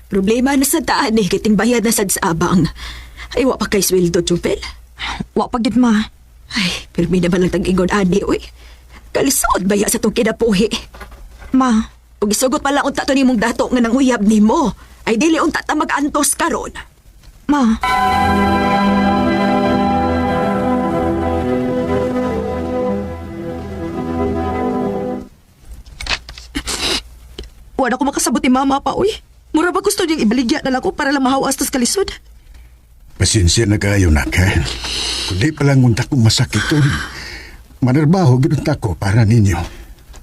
Problema na sa daan eh, kiting bayad na sad sa abang. Ay, wa pa kay sweldo, Jovel. Wa pa gid, ma. Ay, pirmi naman lang tag-ingon ani, uy. Kalisod baya sa tong kinabuhi. Ma, Ug isugot pala unta to nimong dato nga nanguyab nimo. Ay dili unta ta mag-antos karon. Ma. Wala ko makasabot ni mama pa, uy. Mura ba gusto niyang ibaligya na lang ko para lang mahawas tas kalisod? Pasensya na kayo, nak, ha? Kung di pa lang unta ko masakit, uy. Manarbaho, ginunta ko para ninyo.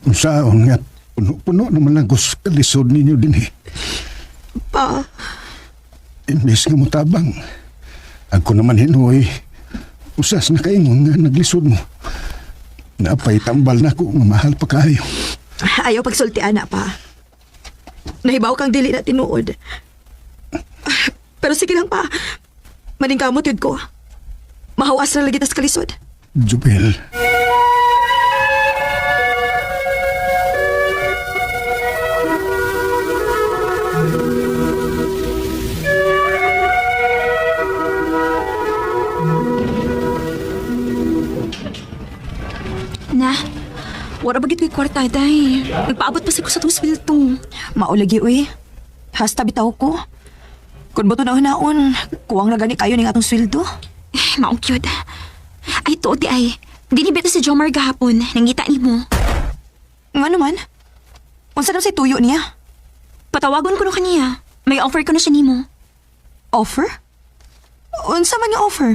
Unsaon nga, puno-puno naman lang ko sa kalisod ninyo din, eh. Pa, Imbes nga mutabang. Ako naman hinuoy. Usas na kaingon nga naglisod mo. Napay tambal na ko nga mahal pa kayo. ayaw pagsulti, ana pa. Nahibaw kang dili na tinuod. Pero sige lang pa. Maningkamot yun ko. Mahawas na lagi tas kalisod. Jubel, Na, wala ba gid ko'y kwarta, day? Nagpaabot pa sa ko sa tong sweldo. Maulagi, uy. Hasta bitaw ko. Kung bato na naon, kuwang na gani kayo ning atong sweldo. Eh, maong cute. Ay, tuod di ay. Dinibita si Jomar gahapon. Nangita ni mo. Nga naman? Unsa daw say tuyo niya? Patawagon ko no kaniya. May offer ko na siya nimo. Offer? Unsa man nga offer?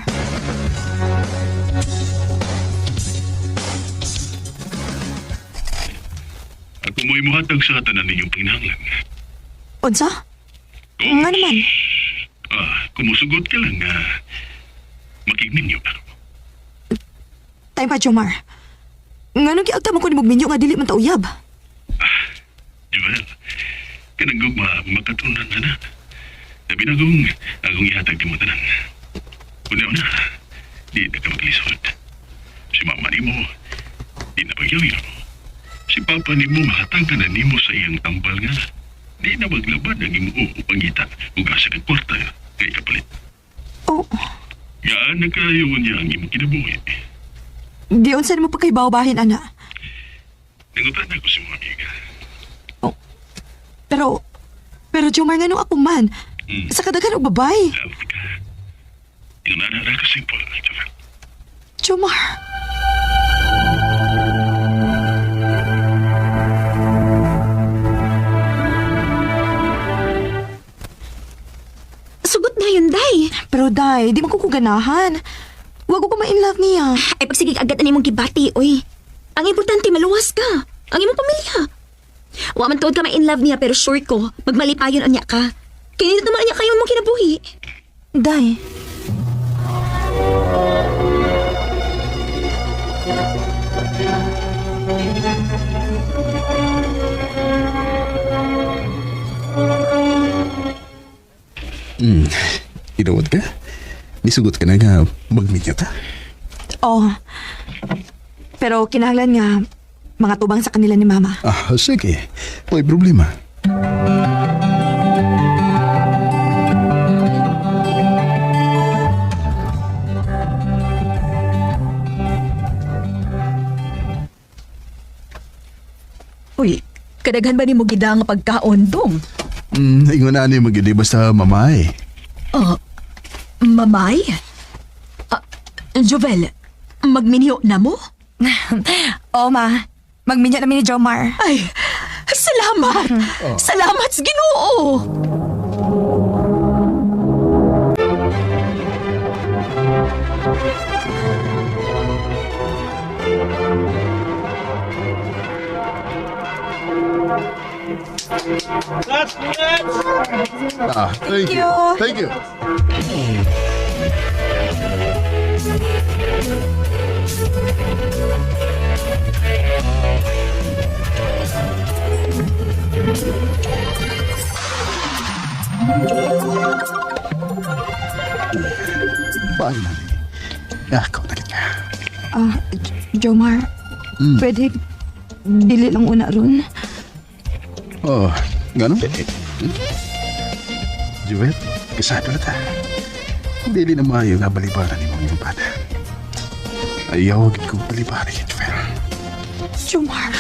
Ako mo'y muhatag sa tanan ninyong panginahanglan. Unsa? Kung, Nga naman? Kumusugot ka lang, makigminyo pero. Time pa, Jomar. Nga nung giagta mo ko ni Mugminyo nga dili man ta uyab. Joel, kanang gugma makatunan na na. Labi na kung akong ihatag di mo tanan. Una-una, di na ka maglisod. Si mama ni mo, di na pagyawin mo. Si papa ni mo mahatagan na nimo sa iyang tambal nga. Di na maglabad ang imo o pangita ug asa kag kwarta kay kapalit. Oh, Gaan na kayo niya ang imong kinabuhi. di unsa nimo pagkaibaw-bahin, ana. Nangutan ako sa mga amiga. Oh. Pero Jomar, nga nung ako man, sa kadaghan og babay. Love ka. Ingon na ka simple, Jovel. Jomar. Sugot na yun, day. Pero day, di man ko ko ganahan. Wag ko ma-in love niya. Ay, pagsigig agad ani mong gibati, oy. Ang importante, maluwas ka. Ang imong pamilya. Wa man tuod ka ma-in love niya, pero sure ko, magmalipayon unya ka. Kaya nito naman unya kayo mong kinabuhi. Day. Inuot ka? Nisugot ka na nga magminyo ta? Oh. Pero kinahanglan nga mga tubang sa kanila ni Mama. Ah, sige. May problema. Uy, kadaghan ba nimo gida nga pagkaon dong? Ingon na ni magili basta mamay. Mamay? Ah, Jovel, magminyo na mo? Oh, ma. Magminyo namin ni Jomar. Ay, salamat! Salamat sa Ginoo! Ah, thank you. Thank you. Finally. Ako na kita. Ah, Jomar. Pwede dili lang una ron. Oh, gano'n? Juvet, kasado na ta. Dili na maayo nga balibaran ni mong iyong bata. Ayaw, gid kong balibaran, Juvet. Jomar.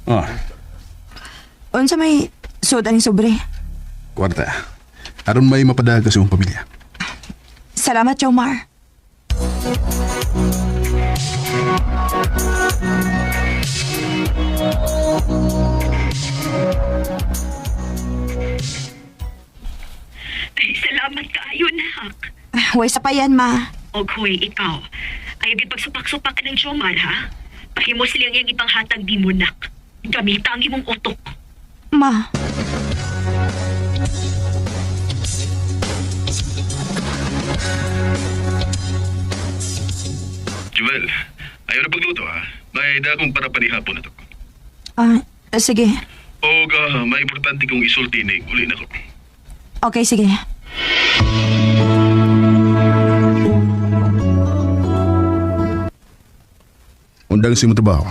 Oh, Unsa may sud aning sobre? kwarta. Aron may mapadag sa iyong pamilya. Salamat, Jomar. Ay, salamat kaayo, nak. Way sa pa yan, ma. Og huy, ikaw. Ay, di pagsupak-supak ng Jomar, ha? Pahimos lang yung ipanghatag di mo, nak. Gamita ang imong utok. Ma. Joel, ayaw na pagluto ha. May dakong para panihapon na to. Ah, sige. O may importante kong isulti ni uli na ko. Okay, sige. Undang sa imong trabaho.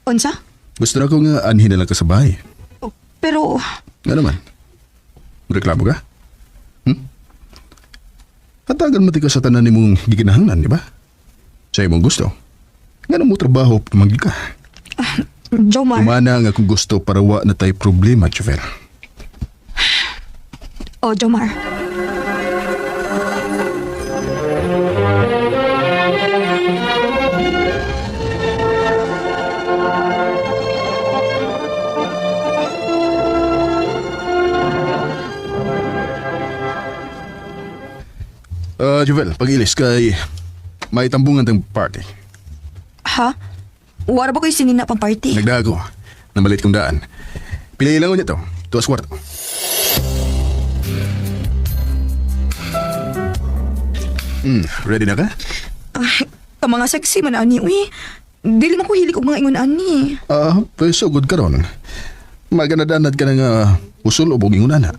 Unsa? Gusto na ko nga anhin na lang ka sa bahay. Oh, pero, Nga naman. Reklamo ka? Hmm? Hatagan mo ti ka sa tanan nimong gikinahanglan, di ba? Sa imong gusto. Nga mo trabaho, pamanggi ka. Jomar. Kumana nga kung gusto para wa na tay problema, Jovel. Oh, Jomar. Ah, Jovel, pag-ilis kay may tambungan tang party. Ha? Wala ba ko'y sinina pang party? Nagdago. Namalit kong daan. Pili lang ko niya to. Tuwas kwarto. Ready na ka? Ah, ka mga sexy man ani, uy. Dili man ko hilig og mga ingon ani. Ah, pues sugod ka ron. Maganadanad ka na nga usol o buging unana.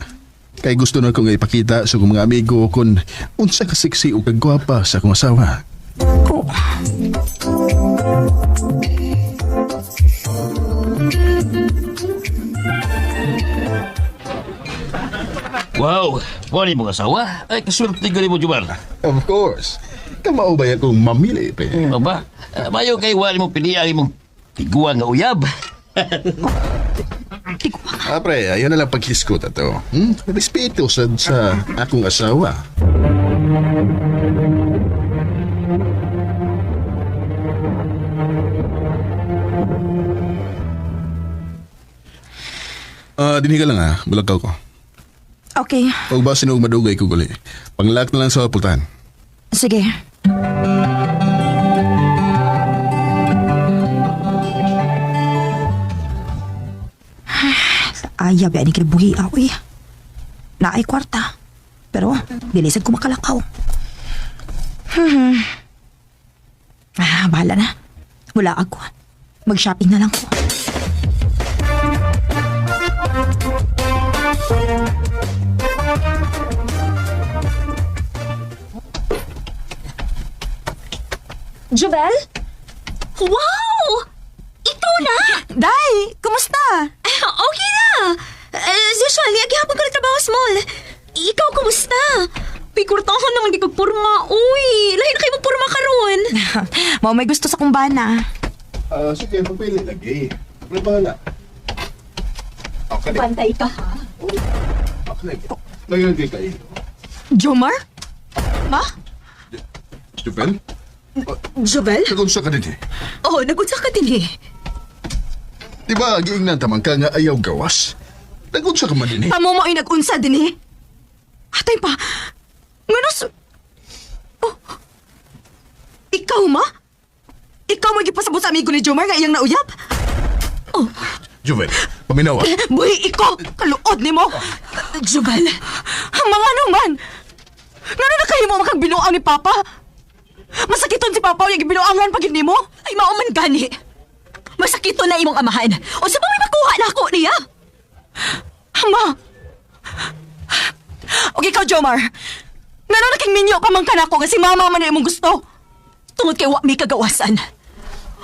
Kay gusto na ko nga ipakita sa akong mga amigo kung unsa ka sexy o kagwapa sa akong asawa. Oh. Wow, wala mong asawa? Ay, kaswerte ka mo, Jumar. Of course. Kamao ba yan kung mamili, pre? Ano ba? Mayo kay wala mo pili ang imong tiguan nga uyab. Ah, pre, ayun na lang paghiskot ato. Hmm? Respeto sa akong asawa. Ah, dinhi ka lang ah. Bulakaw ko. Okay, Og ba sinog madugay ko guli. Panglak na lang sa pultahan. sige. Ayaw ba ni kinabuhi ako eh. Naay kwarta. Pero, dili sad ko makalakaw. Ah, bahala na. Wala ako. Mag-shopping na lang ko. Jovel? Wow! Ikaw na! Day! Kumusta? Okay na! As usual, gihapon ko na trabaho small. Ikaw, kumusta? Uy, kurtahan naman di kag porma. Uy, lahi na kayo mo porma karon. Mao may gusto sa kumbana. Ah, sige, pagpili lagi. Ano bahala? Okay. Bantay ka, ha? Okay. Lagi kayo. Jomar? Ma? Stephen? Jovel? Nagunsa ka din eh. Oh, nagunsa ka din eh. Di ba, giingnan tamang ka nga ayaw gawas? Nagunsa ka man din eh. Amo mo ay nag-unsa din eh. Atay pa. Nganos... Oh. Ikaw, ma? Ikaw mo gipasabot sa amigo ni Jomar nga iyang nauyab? Juven, paminawa. Buhi ikaw! Kaluod ni mo! Jovel? Mga ano man! Ngano na kayo mo makagbinuang ni Papa? Masakiton si Papa yung gibinuangan pag hindi mo? Ay, mao man gani. Masakito na imong amahan. O sa may makuha na ako niya? Ma! Okay, ikaw, Jomar. Ngano naking minyo pa man kanako nga si mama man na imong gusto. Tungod kay wa mi kagawasan.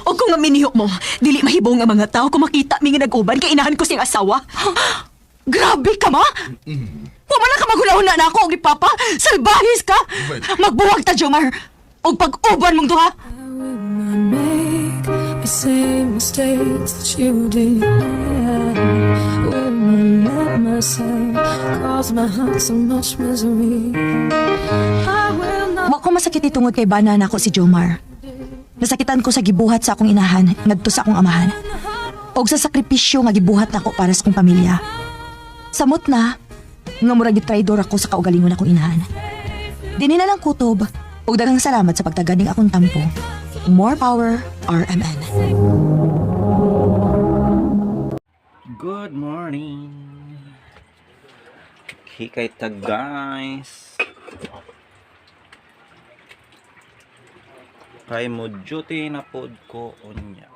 O kung nga minyo mo, dili mahibong ang mga tao kung makita mi nga nag-uban kay inahan ko siyang asawa. Grabe ka, ma! Wa man lang ka maghunahuna na ako og ni Papa. Salbahis ka! Magbuwag ta, Jomar. Og pag-uban mong duha. I will not make the same mistakes that you did. I will not let myself cause my heart so much misery. I will not. Wa ko masakit tungod kay bana nako si Jomar. Nasakitan ko sa gibuhat sa akong inahan ngadto sa akong amahan. Og sa sakripisyo nga gibuhat nako para sa akong pamilya. Samot na nga murag gitraidor ako sa kaugalingon akong inahan. Dinhi na lang kutob ug daghang salamat sa pagtagad ning akong tampo. More power, RMN. Good morning. Hikay ta guys. Kay mo duty na pod ko unya.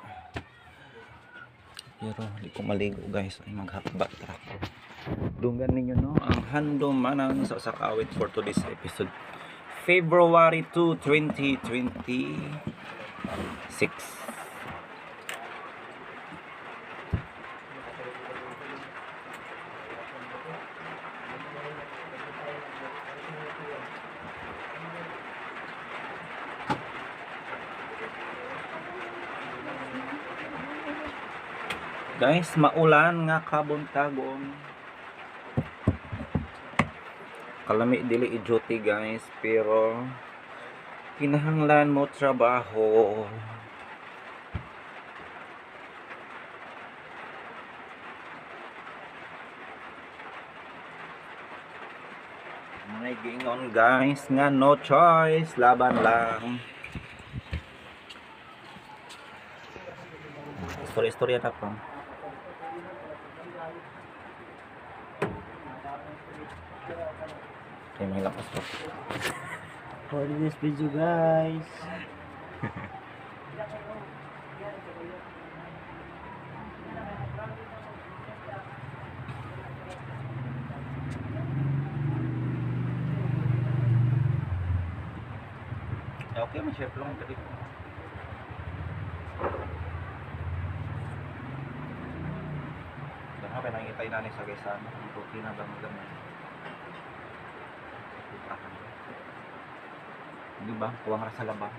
Pero di ko maligo guys, ay maghakbat ra ko. Dunggan ninyo no ang handom manang sa usa ka awit for today's episode. February 2, 2026. Guys, maulan nga kabuntagon. Kalami dili i-duty guys, pero kinahanglan mo trabaho. May gingon guys nga no choice, laban lang. Istorya-istorya na po. Kaya may lakas po. For this video guys. Okay, may chef lang dali. Dahil pinangitay na ni sa gaysan, ang puti na gamay. Di ba? Kuwang ra sa laba.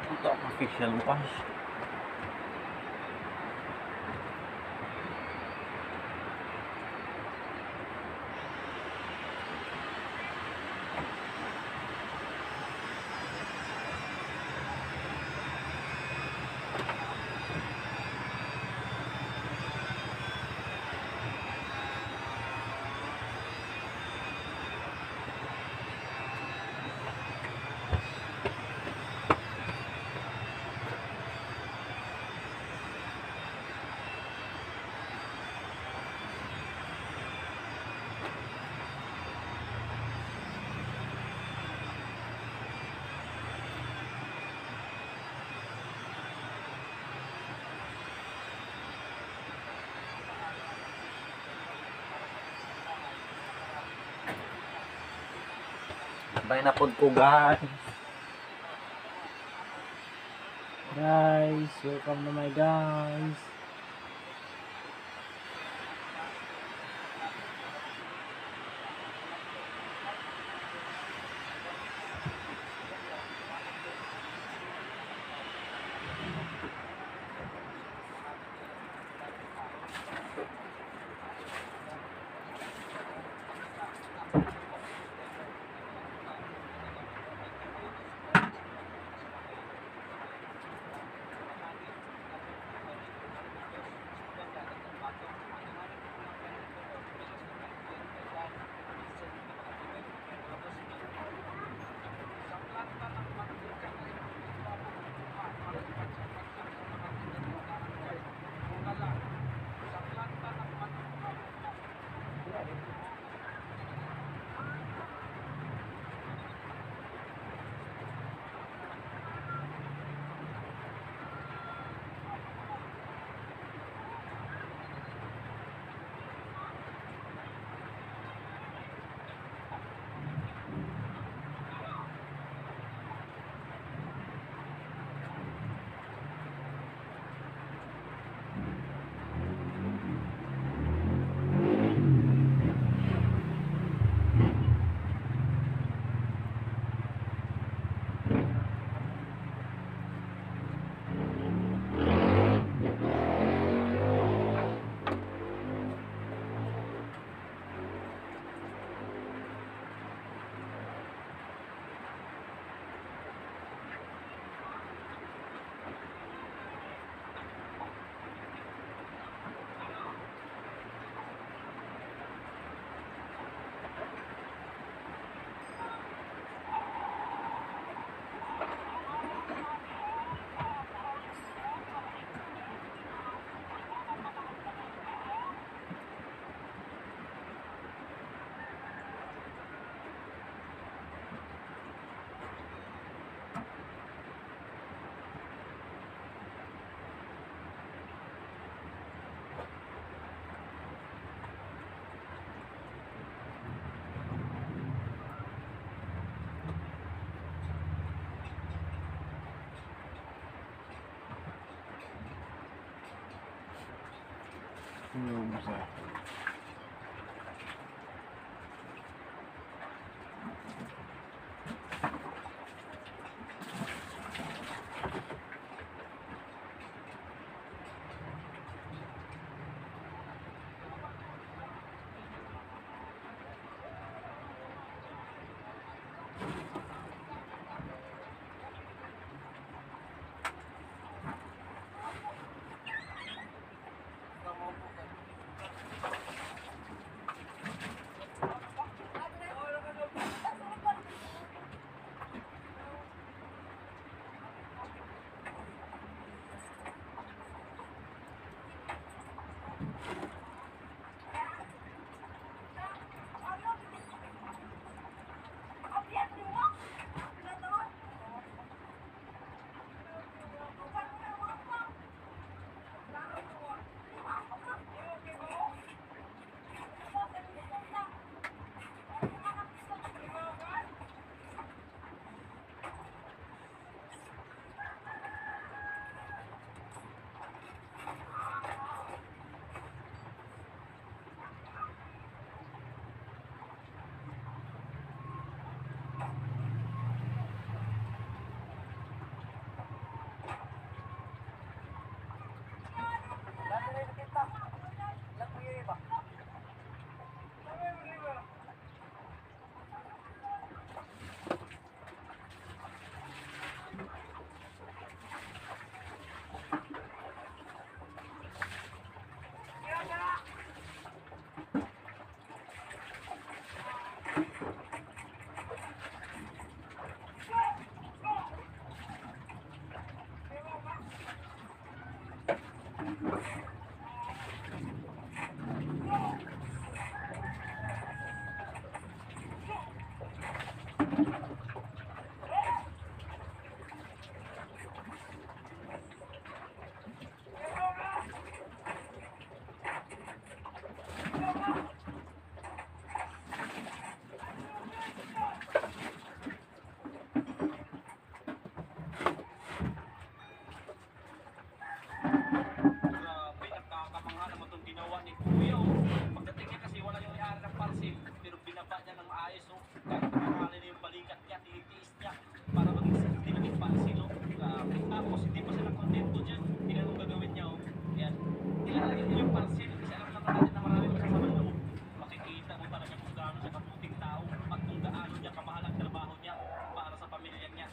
Ito ang official wash. Bye na pod ko guys. Guys, welcome to my guys. Yung sa Grabe, nagkakamangha naman itong ginawa ni Kuya. Oh. Pagdating niya kasi wala yung may-ari ng parcel, pero binaba niya ng maayos. Oh. Kahit nakakali na yung balikat niya, tinitiis niya para maging safety ng yung parcel. Oh. Grabe. Tapos hindi pa sila kontento dyan. Tingnan kung gagawin niya. Oh. Yan. Ilalagay niya yung parcel kasi alam naman natin na marami masasama loob. Makikita mo talaga kung gaano siya kabuting tao at kung gaano niya kamahal ang trabaho niya para sa pamilya niya.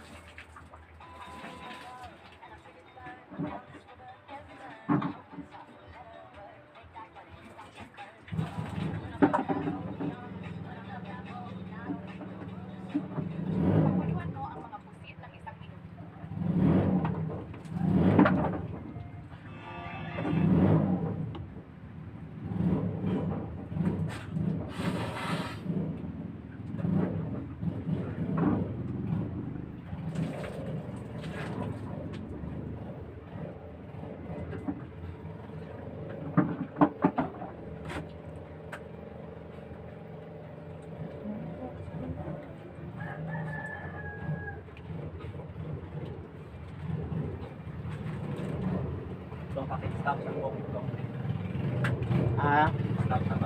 Stop sa Ah, Stop.